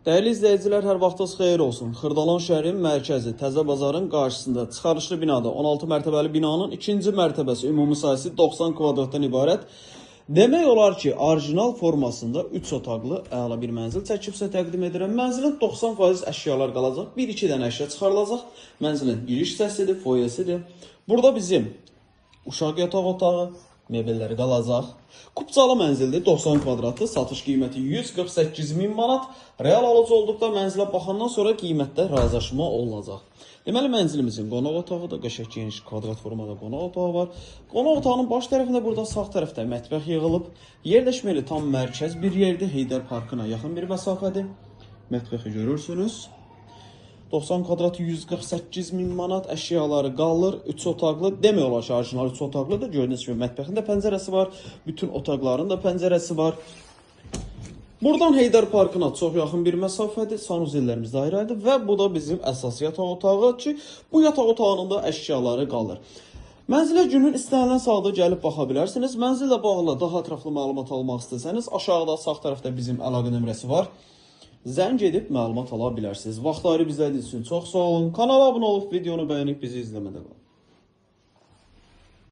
Dəyərli izləyicilər, hər vaxtınız xeyir olsun. Xırdalan şəhərin mərkəzi Təzə Bazarın qarşısında çıxarışlı binada 16 mərtəbəli binanın ikinci mərtəbəsi, ümumi sahəsi 90 kvadratdan ibarət. Demək olar ki, orijinal formasında 3 otaqlı əla bir mənzil çəkib sizə təqdim edirəm. Mənzilin 90% əşyalar qalacaq. 1-2 dənə əşya çıxarılacaq. Mənzilin giriş hissəsidir, foyesidir. Burada bizim uşaq yataq otağı, mebelləri qalacaq. Kupçalı mənzildir, 90 kvadratlı, satış qiyməti 148 min manat. Real alıcı olduqda mənzilə baxandan sonra qiymətdə razılaşma olunacaq. Deməli, mənzilimizin qonaq otağı da qəşəng geniş kvadrat formada qonaq otağı var. Qonaq otağının baş tərəfində burada sağ tərəfdə mətbəx yığılıb. Yerləşmə yeri tam mərkəz bir yerdir, Heydər Parkına yaxın bir məsafədir. Mətbəxi görürsünüz. 90 kvadrat 148 min manat, əşyaları qalır. 3 otaqlı, demək olar ki, orijinal 3 otaqlıdır. Gördüyünüz kimi mətbəxin də pəncərəsi var, bütün otaqların da pəncərəsi var. Buradan Heydər Parkına çox yaxın bir məsafədir. Sanuzellərimiz də ayrı-ayrıdır və bu da bizim əsas yataq otağı ki, bu yataq otağının da əşyaları qalır. Mənzilə günün istənilən saatı gəlib baxa bilərsiniz. Mənzillə bağlı daha ətraflı məlumat almaq istəsəniz, aşağıda sağ tərəfdə bizim əlaqə nömrəsi var. Zəng edib məlumat ala bilərsiniz. Vaxt ayırıb izlədiyiniz üçün çox sağ olun. Kanala abunə olub, videonu bəyənib bizi izləmədə qalın.